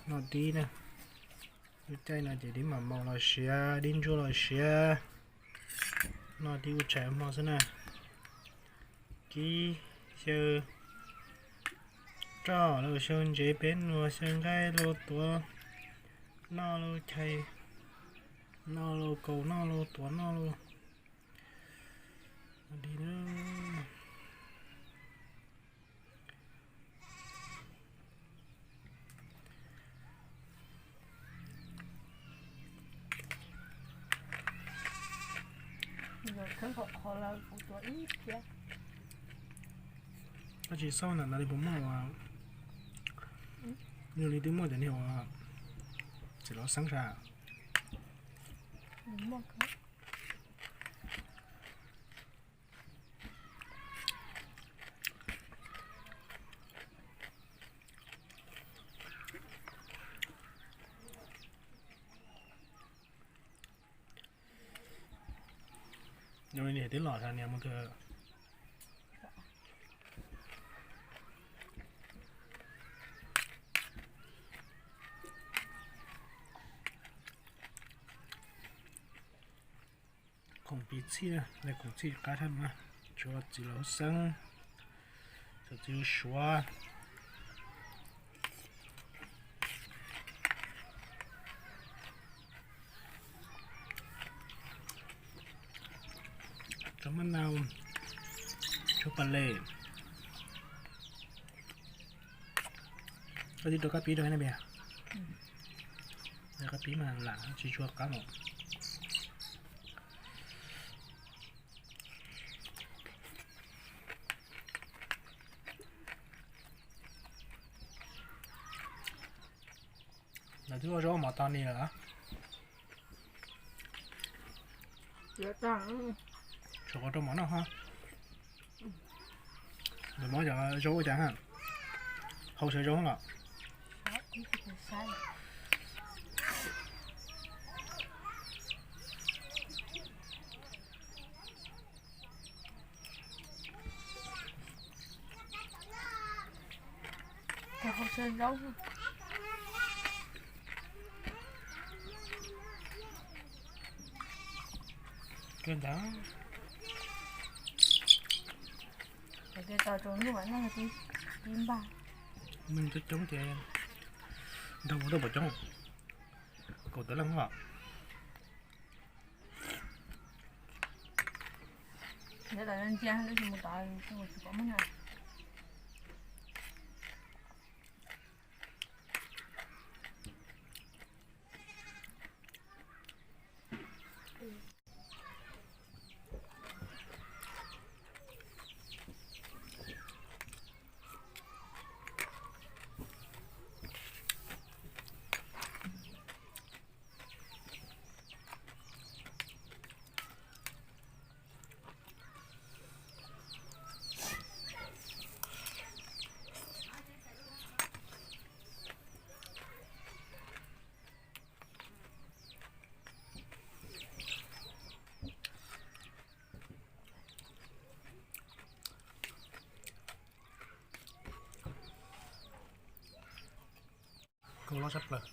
Noj dib na, lub caij no ces dib mam maum los siav, dib ntsuab los siav. Noj dib ua tshais hmo xwb na. Kib xyaw roj los xyaw ntsev peb nuav, xyaw nqaij los tuav, noj los chais, noj los kaus, noj los tuav, noj los dib na. Koj tsis xauj ntawm no li puas muaj ua, yog li twb muaj cov niag ua txiv laus xeeb sas. Yog li niam twb los sas niam mus kawg. Khoom piv txhij, khoom txhij qab thaj mas, tsuav txiv laus xeeb, tsuav txiv laus suav. Tsuav maj nau, tsuav pas les. Koj twb rau kab pib rau na Npias. Kab pib mas lam tsis tshua qab mas. Lawv twb ua zaub mov tau ni lawm. Tshuav qhov rau mov noj ho. Lawv muab cov zaub ua cas ha, hau sawv zaub los. Kawg ntawd. Neeg coob coob ces nrog mus tau pom coob. Kaum tawm leej os. Kawg loj sab plaws.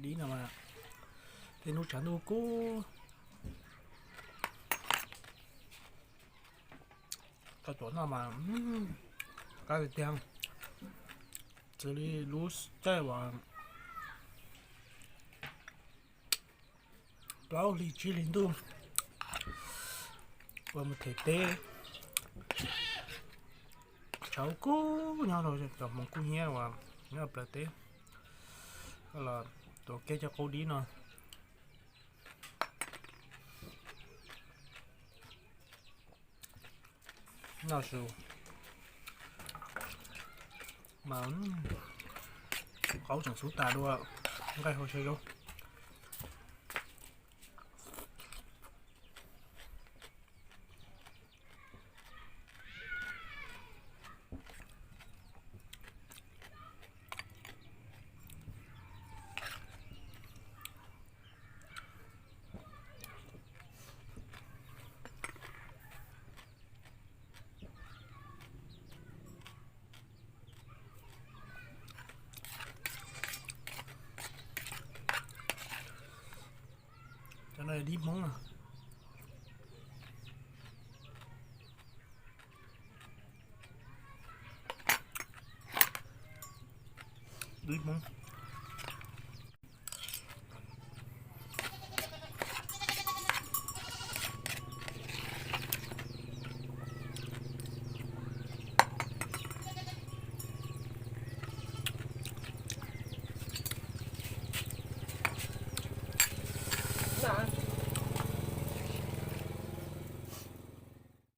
Dib no mas tej hnub tshav ntuj kub, tau tuav noj mas qab tiag tiag. Txawm li lub caij uas plaub hlis tsib hlis ntuj uas mus them teb, tshav kub nyob rau cov hmoov kub hnyiab uas nyob plaws teb, los tuav kiag cov qaub dib no noj su mas qaub tseem xub tas dua. Nqaij hauv sawv zaub. Cov no dib Hmoob no. Dib Hmoob.